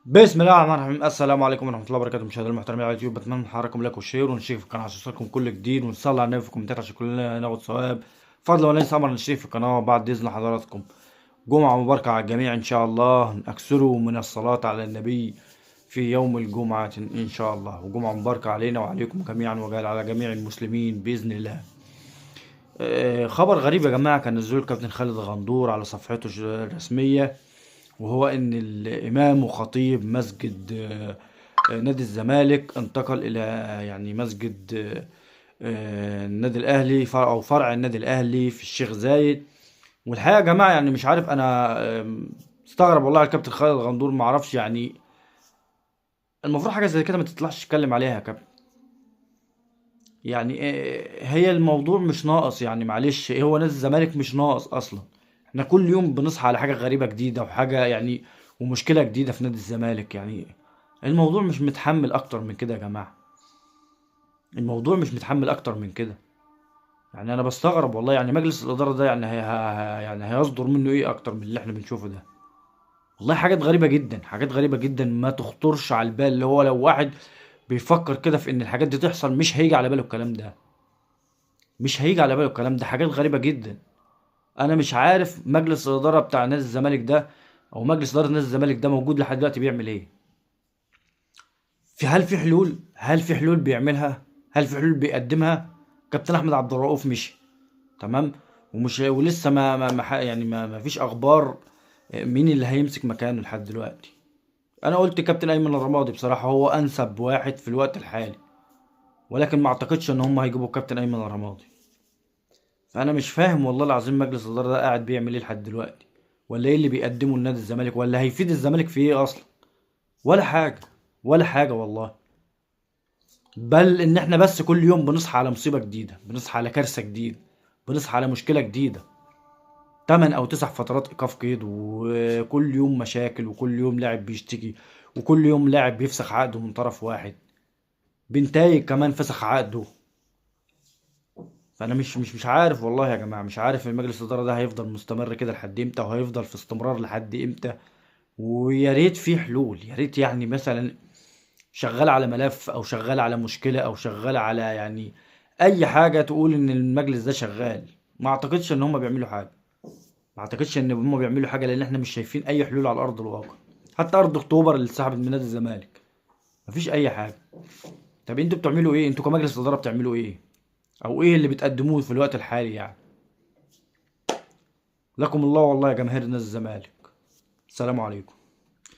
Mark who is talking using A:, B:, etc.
A: بسم الله الرحمن الرحيم. السلام عليكم ورحمة الله وبركاته مشاهدينا المحترمين على اليوتيوب، بتمنى من حضراتكم like و share ونشترك في القناة عشان يوصلكم كل جديد، ونصلي على النبي في الكومنتات عشان كلنا ناخد ثواب. فضلا وليس امر نشترك في القناة بعد اذن حضراتكم. جمعه مباركة على الجميع ان شاء الله، اكثروا من الصلاة على النبي في يوم الجمعة ان شاء الله، وجمعه مباركة علينا وعليكم جميعا وعلى جميع المسلمين باذن الله. خبر غريب يا جماعة كان نزله الكابتن خالد غندور على صفحته الرسمية، وهو ان الامام وخطيب مسجد نادي الزمالك انتقل الى يعني مسجد النادي الاهلي او فرع النادي الاهلي في الشيخ زايد. والحقيقة يا جماعة يعني مش عارف انا استغرب والله على الكابتن خالد غندور، ما اعرفش يعني المفروض حاجة زي كده ما تطلعش تتكلم عليها يا كابتن. يعني هي الموضوع مش ناقص، يعني معلش هو نادي الزمالك مش ناقص اصلا. احنا كل يوم بنصحى على حاجة غريبة جديدة وحاجه يعني ومشكلة جديدة في نادي الزمالك. يعني الموضوع مش متحمل اكتر من كده يا جماعة، الموضوع مش متحمل اكتر من كده. يعني انا بستغرب والله، يعني مجلس الادارة ده يعني يعني هيصدر منه ايه اكتر من اللي احنا بنشوفه ده؟ والله حاجات غريبة جدا، حاجات غريبة جدا ما تخطرش على البال. اللي هو لو واحد بيفكر كده في ان الحاجات دي تحصل مش هيجي على باله الكلام ده، مش هيجي على باله الكلام ده. حاجات غريبة جدا. انا مش عارف مجلس الادارة بتاع نادي الزمالك ده او مجلس ادارة نادي الزمالك ده موجود لحد دلوقتي بيعمل ايه؟ في هل في حلول؟ هل في حلول بيعملها؟ هل في حلول بيقدمها؟ كابتن احمد عبد الرؤوف مشي، تمام، ومش ولسه ما ما ما يعني ما فيش اخبار مين اللي هيمسك مكانه لحد دلوقتي. انا قلت كابتن ايمن الرمادي بصراحة هو انسب واحد في الوقت الحالي، ولكن ما اعتقدش ان هم هيجيبوا كابتن ايمن الرمادي. فانا مش فاهم والله العظيم مجلس الادارة ده قاعد بيعمل ايه لحد دلوقتي، ولا ايه اللي بيقدمه لنادي الزمالك، ولا هيفيد الزمالك في ايه اصلا؟ ولا حاجة، ولا حاجة والله. بل ان احنا بس كل يوم بنصحى على مصيبة جديدة، بنصحى على كارثة جديدة، بنصحى على مشكلة جديدة. 8 او 9 فترات ايقاف قيد، وكل يوم مشاكل، وكل يوم لاعب بيشتكي، وكل يوم لاعب بيفسخ عقده من طرف واحد، بنتايج كمان فسخ عقده. فانا مش عارف والله يا جماعة، مش عارف المجلس الادارة ده هيفضل مستمر كده لحد امتى، وهيفضل في استمرار لحد امتى. ويا ريت في حلول، يا ريت يعني مثلا شغال على ملف او شغال على مشكلة او شغال على يعني اي حاجة تقول ان المجلس ده شغال. ما اعتقدش ان هم بيعملوا حاجة، ما اعتقدش ان هم بيعملوا حاجة، لان احنا مش شايفين اي حلول على ارض الواقع. حتى ارض اكتوبر اللي اتسحبت من نادي الزمالك مفيش اي حاجة. طب انتوا بتعملوا ايه؟ انتوا كمجلس ادارة بتعملوا ايه؟ او ايه اللي بتقدموه في الوقت الحالي يعني؟ لكم الله والله يا جماهير نادي الزمالك. السلام عليكم.